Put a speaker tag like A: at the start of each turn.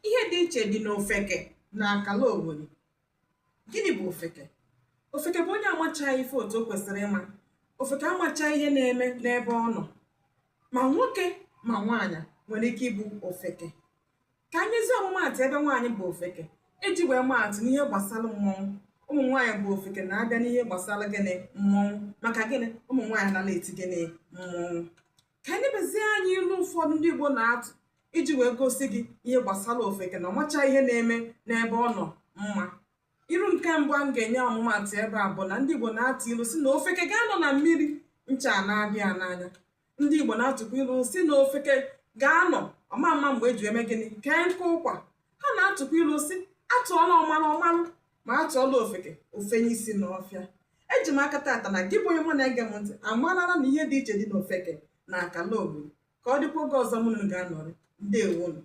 A: Ihe dị iche dị n'ofeke na akalogholi. Gịnị bụ ofeke? Ofeke bụ onye amachaghị ife otu o kwesịrị ịma. Ofeke amachaghị ihe na-eme n'ebe ọ nọ. Ma nwoke ma nwaanyị nwere ike ịbụ ofeke. Ka anyị nyezie ọmụmaatụ ebe nwaanyị bụ ofeke iji wee maa atụ n'ihe gbasara mmọnwụ. Ụmụ nwaanyị bụ ofeke na-abịa n'ihe gbasara gịnị? Mmọnwụ. Maka gịnị? Ụmụ nwaanyị nara eti gịnị? Mmọnwụ. Ka anyị nebezie anya ilu ụfọdụ ndị Igbo na-atụ iji wee gosi gị ihe gbasara ofeke na ọ macha ihe na-eme n'ebe ọ nọ mma. Ilu nke mbụ a m ga-enye ọmụmaatụ ebe a bụ na ndị Igbo na-atụ ilu sị na ofeke ga-anọ na mmiri ncha na-abịa n'anya. Ndị Igbo na-atụkwa ilu sị na ofeke ga-anọ ọ ma ama mgbe eji eme gịnị kee nkụ ụkwa. Ha na-atụkwa ilu sị atụọla ọmara ọ malụ ma atụọla ofeke o fenye isi n'ọfịa. Eji m aka tata na gị bụ onye mụ na-ege m ntị amarala na ihe dị iche dị n'ofeke na akalogholi. Ka ọ dịkwa oge ọzọ mụ na unu ga-anọrị. Ndewonụ.